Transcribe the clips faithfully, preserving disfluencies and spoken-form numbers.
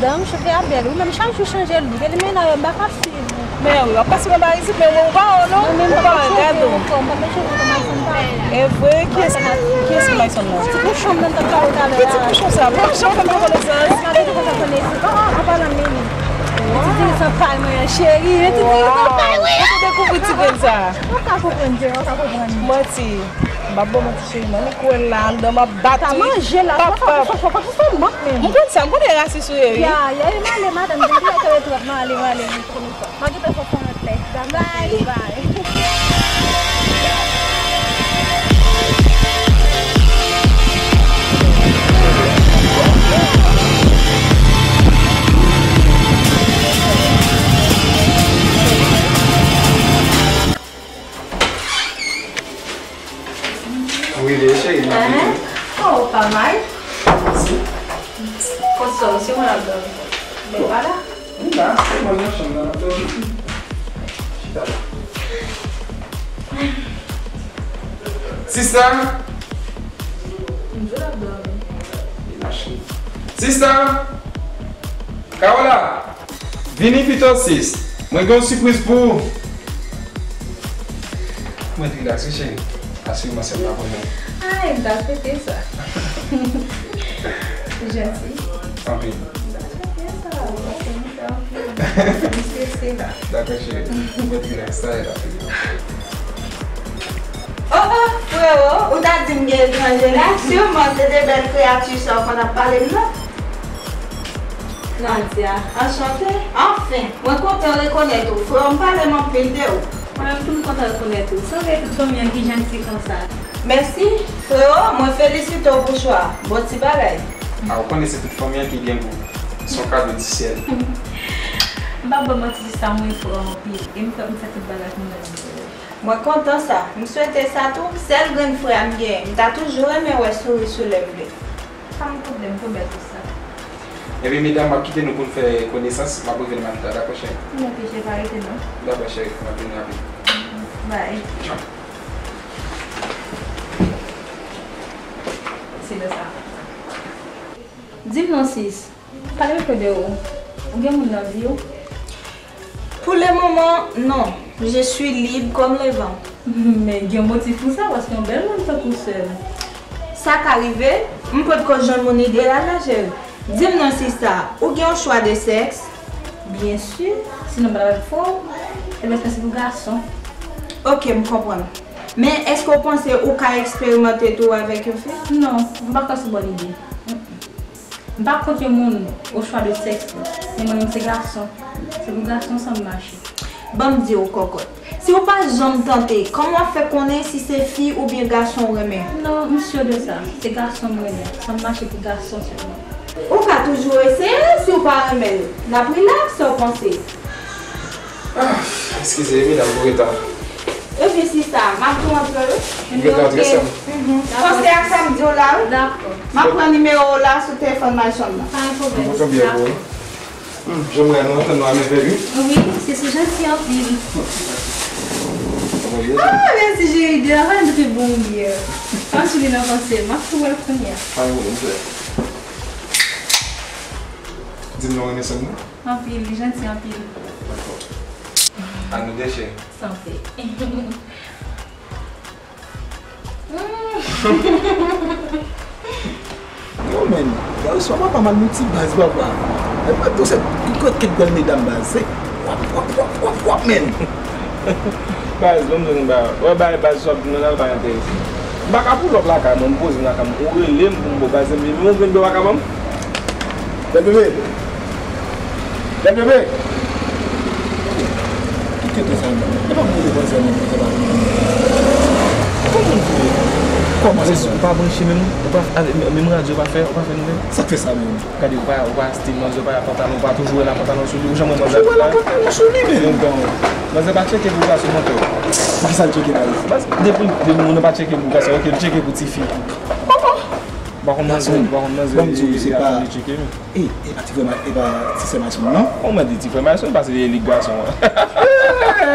Dam, cheve a bèl, wi, men chak jou chanje look. Elimena yo, m pa ka swiv ou. Men wi, w ap pase nan Parizi, men ou pa wè non. Ou pa wè, gade w. E vre, kiyès, kiyès ki Mayson nan? Ti pouchon m nan t ap pale talè a. Ki ti pouchon sa? Bon, jan fè m te konnen sa. An palan Mimi. Ti dirijan pay mwen an, cheri. Ti dirijan pay mwen an. Ou dekouvri ti grenn sa? Ou ka konprann, Jerry, ou ka konprann. Manti. M ap ba w manti, cheri, manmi kwè l la anndan, m ap bat li. Sa manje la, pa fè mank menm. M konn sa, m konn e rasis ou ye, wi. Ya, ya, e m ale, madanm, depi lè ke yo twòp, m ale, m ale, m ale. M a gentan fè fon anlè. Bye. Bye. Ou rive, cheri, m ap vini. Oh, pa mal. Mèsi. Kot sa, se mwen ap dòmi. Men pa la. Wi la, se mwen nan chanm nan, m ap dòmi. Chita la. Sista! M di w l ap dòmi. Li mache. Sista! Kawola! Vini pito, sis. Mwen gen yon sipriz pou ou. Mwen rilaks, wi, cheri. Asireman, sè m la konnen. Ay, m ta swete sa. Ou janti. Anpil. M ta swete sa. Ou fè m pè anpil. M strese la. Dakò, cheri. Mwen rilaks, sa e la. Oh, oh, frero, ou ta di m gen etranje la? Siman se de bèl kreyati sa w konn ap pale m nan. Nadia, anchante. Anfen, mwen kontan rekonèt ou. Freo m pale m anpil de ou. Mwen menm tou m kontan rekonèt ou. Sanble tout fanmi an ki janti konsa. Mèsi, freo, mwen felisite w pou chwa a. Bon ti bagay. A, ou konnen se tout fanmi an ki gen gou. Se yon kado di syèl. M p ap ba w manti, sista, m renmen freo anpil. E m fè, m fè tout bagay pou mwen. Mwen kontan sa. M swete sa tou. Sèl grenn frè a m genyen. M ta toujou renmen wè souri sou lèv li. Pa gen pwoblèm, tou bèl pou sa. Ebyen, medam, m ap kite nou pou n fè konesans. M ap rive nan maten, dakò, cheri? M mete je pa rete non. Dakò, cheri, m ap vini rapid. Bye. Tchao. Se lè sa. Di m non, sis. Pale m de ou. Ou gen moun nan vi w? Pour le moment, non. Je suis libre comme le vent. Men gen motif pou sa, paske yon bèl moun tankou sè m. Sa ka rive, m potko jwenn moun ideyal la, cheri. Di m non, sista, ou gen yon chwa de sèks? Byen si, sinon m pa t ap fè w. Ebyen, sa se pou gason. Ok, m konprann. Men, èske w panse ou ka eksperimante tou avèk yon fi? Non, m pa kwè se bòn ide. Mm-mm. M pa kont yon moun o chwa de sèks li. Men mwen menm se gason. Se pou gason sa m mache. Ban m di w, kòkòt. Si w pa janm tante, kòman w ap fè konnen si se fi oubyen gason w renmen? Non, m si de sa. Se gason m renmen. Sa m mache pou gason sèlman. Ou ka toujou eseye, si w pa renmen l. N ap rilaks, sa w panse? Ah, eskize, medam, pou reta. Epi sista, m ap pran antre wi. Rete antre, sè m. Mhm. Panse ak sa m di w la wi. Dakò. M ap pran nimewo w la sou telefòn Mayson nan. Pa gen pwoblèm. Mwen kontan byen pou ou. Hmm, jan m wè nou antann nou a mèvèy wi. Wi, se sou janti anpil. Kòman w ye? Ah, mèsi cheri, de la façon de bon yè. Pa sou li nan panse, m ap tou wè l kounye a. Pa gen pwoblèm, sè. Di m non renmen sè m nan. Anpil, li janti anpil. Dakò. A nou de, cheri. Santé. Yo, men, Garçon, papa, mal nou ti baz, papa. E pa tou se tout kèk bèl medam, baz. Se wap, wap, wap, wap, wap, men. Baz, bon, m di nou ba, wè, bay baz, sòt nan al pa enterese. M pa ka pull up lakay mwen, m poze m lakay mwen. Ou rele m pou m bo baz, epi ou vin bè w pa ka ban m. Bèl bebe. Bèl bebe. Ki tete sa menm? E pa pou depann sa menm, se pa. Kòman ou vle? Kòman sa? Ou pa branche menm, ou pa, menm radyo ou pa fè, ou pa fè nouvèl. Sa k fè sa menm? Gade, ou pa, ou pa achte manzè, ou pa pantalon, ou pa toujou wè la pantalon sou li, ou janm wè manzè. Toujou wè la pantalon sou li, men. Bon, manzè pa tcheke pou gason montè. Poukisa l tcheke, baz? Baz, depi, depi moun nan pa tcheke pou gason, ok, l tcheke pou tifi. Ou pa konn manzè, ou pa konn manzè, bon, m di w, se pa, e, e pa ti frè, e pa ti sè Mayson, non? Ou mande ti frè Mayson, paske e li k gason an.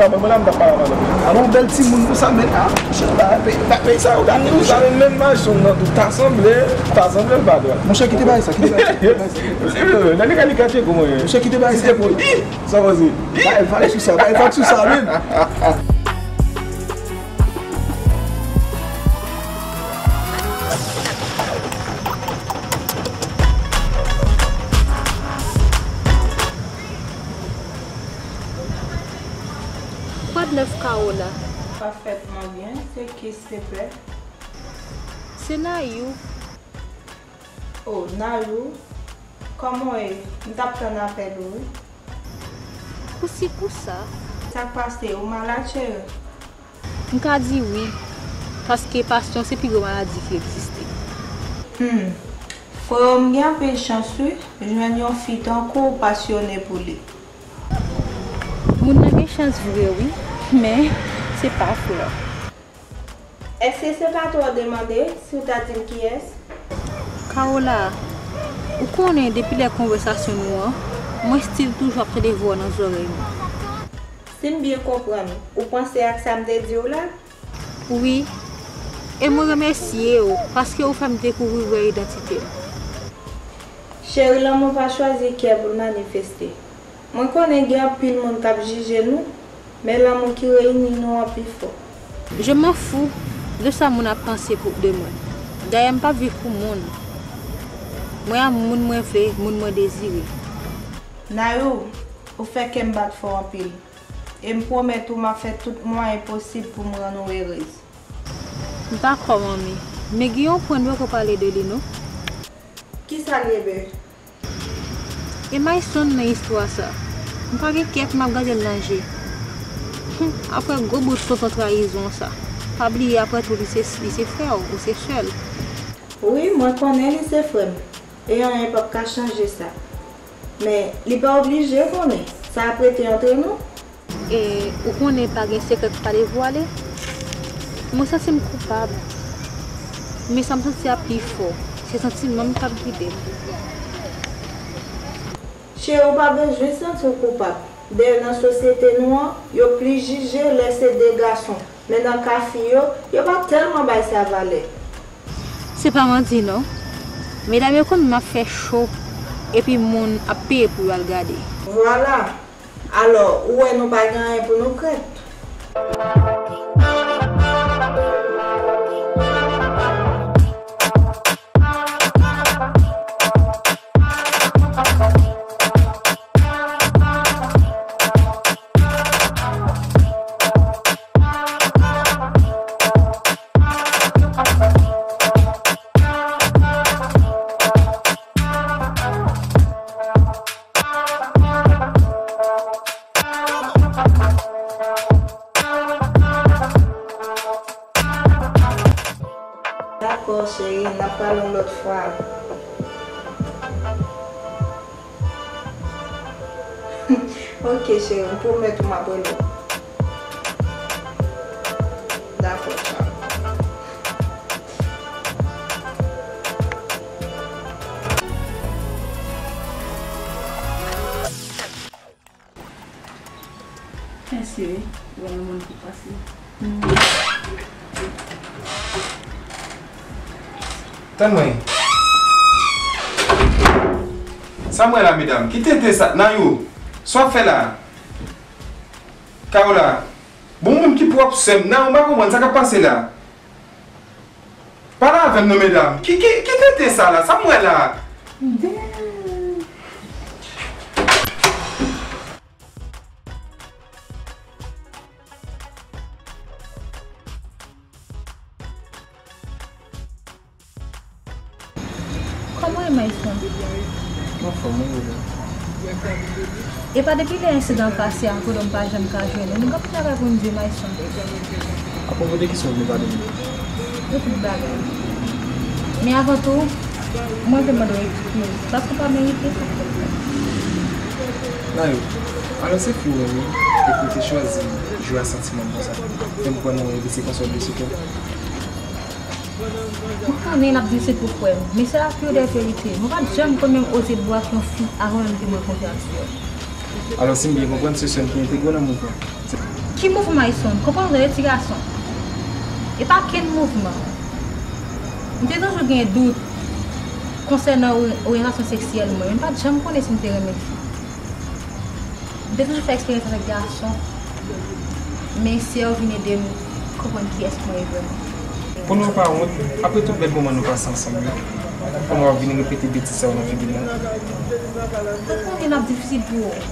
ka ban mwen la, m t ap pale avè w. Alò, yon bèl timoun konsa, men, ah, monchè, bagay peyi, bagay peyi sa yo gate, monchè. Ou sav menm machonn nan tou, ta sanble, ta sanble l pa dwat. Monchè, kite bagay sa, kite bagay sa, kite bagay sa. Nan li ka li kache kou mwen. Monchè, kite bagay sa. Sa w panse? Bay vag sou sa, bay vag sou sa menm. Kwa de nèf, Carola? Parfaitement bien, c'est qui, s'il te plaît? Se Nayou. Oh, Nayou, kòman w ye? M t ap tann apèl ou, wi. Pousi pousa. Sa k pase? Ou malad, cheri? M ka di wi, paske pasyon se pi gwo maladi ki egziste. Hmm. Frè w, m gen anpil chans, wi, jwenn yon fi tankou w pasyone pou li. Moun nan gen chans vre, wi, men se pa frè w. Èske se pa twò demande si w ta di m kiyès? Carola, ou konnen depi lè konvèsasyon nou an, mwen still toujou ap tande vwa w nan zòrèy mwen. Si m byen konprann, ou panse ak sa m te di w la? Wi, e mwen remèsye w paske ou fè m dekouvri vrè idantite m. Cheri, lanmou pa chwazi kiyè pou l manifeste. Mwen konnen gen anpil moun k ap jije nou, men lanmou ki reyini nou an pi fò. Je m'en fous de sa moun ap panse pou, de mwen. Dayè, m p ap viv pou moun. Mwen a moun mwen vle, moun mwen dezire. Nayou, ou fè kè m bat fò anpil. E m pwomèt ou m ap fè tout mwayen posib pou m rann ou erez. M dakò, manmi. Men gen yon pwen nou poko pale de li, non. Kisa l ye, bè? E Mayson nan istwa sa? M pa gen kè pou m ap gade l nan je. Hum, apre gwo bout tonton trayizon sa. Pa bliye, apre tou, li se, li se frè w, ou se sè l. Wi, mwen konnen li se frè m. E anyen p ap ka chanje sa. Men, li pa oblije konnen. Sa ap rete antre nou. E ou konnen pa gen sekrè ki pa devwale. Mwen santi m koupab. Men sa m santi a pi fò. Se santiman m k ap gide m. Cheri, ou pa bezwen santi w koupab. Dayè, nan sosyete nou an, yo plis jije lè se de gason. Men nan ka fi yo, yo pa tèlman bay sa valè. Se pa manti non. Medam yo konn m ap fè cho, epi moun ap peye pou yo al gade. Vwala. Alò, ou wè nou pa gen anyen pou nou krent. Dakò, cheri, n ap pale yon lòt fwa. Ok, cheri, m pwomèt ou m ap rele w. Dakò, tchao. Mèsi wi, wè yon moun ki pase. Tann mwen. Sa m wè la, medam? Ki tenten sa? Nayou, sa w ap fè la? Carola, bon, moun ki pwòp sè m. Nayou, m pa konprann sa k ap pase la. Pale avè m non, medam. Ki, ki, ki tenten sa la? Sa m wè la? Damn. Kòman e Maestro? Mwen anfòm, wi, wi. E pa depi lè ensidan an pase a, kote m pa janm ka jwenn ou. Nou gen anpil bagay pou n di, Mayson. Apwopo de kisa w vle pale m? De tout bagay. Men avan tou, mwen vle mande w eskiz, paske w pa merite sa k fèt la. Nayou, alò se fi w renmen, epi w te chwazi jwe a santiman m konsa. Fè m kwè nan yon vise konsa w blese kè m. Mwen konnen l ap difisil pou frè m, men se la pire des vérités. Mwen pa t janm konn menm oze bwè ak yon fi avan menm ke mwen konfyans yo. Alò, si m byen konprann, se sè m ki entegre w nan mouvman. Ki mouvman, Mayson? Konprann w tande, ti gason. E pa kenn mouvman. M te toujou gen dout konsènan orye-, oryantasyon seksyèl mwen, men m pa t janm konnen si m te renmen fi. M te toujou fè eksperyans avèk gason, men sè w vin ede m konprann kiyès mwen ye vrèman. Kounye a w pa wont, apre tout bèl moman nou pase ansanm yo, kounye a w ap vin repete betiz sa yo nan figi m nan? Ou konnen l ap difisil pou ou.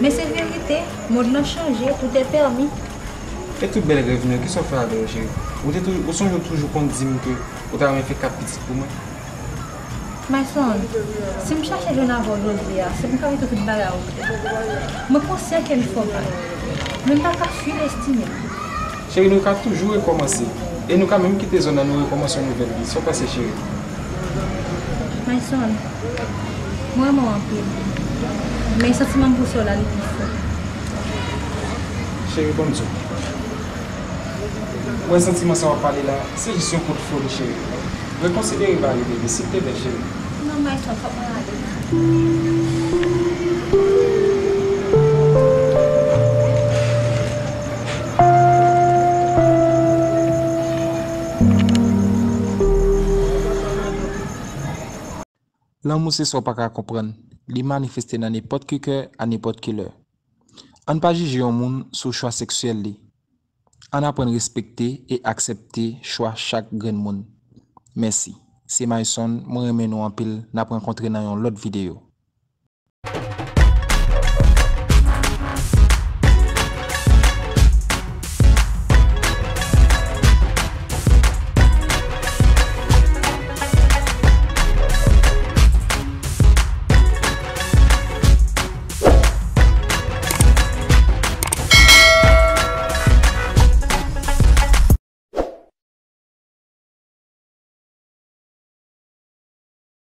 Men se verite, mond lan chanje, tout est permis. E tout bèl rèv nou yo, kisa w fè avè yo, cheri? Ou te toujou, ou sonje w toujou konn di m ke ou ta renmen fè kat pitit pou mwen? Mayson, si m chache jwenn avè w jodi a, se pou m ka mete tout bagay o klè. Mwen konsyan ke m fè w mal, men m pa ka sirestime w. Cheri, nou ka toujou rekòmanse. E nou ka menm kite zòn nan, nou rekòmanse yon nouvèl vi. Sa w panse, cheri? Mayson, mwen renmen w anpil. Men santiman m pou sè w la, li pi fò. Cheri, ban m di w. Mwen santiman sa w ap pale la, se jis yon kout foli, cheri. Rekonsidere mari, bebe, silteplè, cheri. Non, Mayson, fòk mwen ale. Lanmou se sa w pa ka konprann. Li manifeste nan nenpòt ki kè, a nenpòt ki lè. Ann pa jije yon moun sou chwa seksyèl li. Ann aprann respekte e aksepte chwa chak grenn moun. Mèsi. Se Mayson, mwen renmen nou anpil, n ap rankontre nan yon lòt videyo.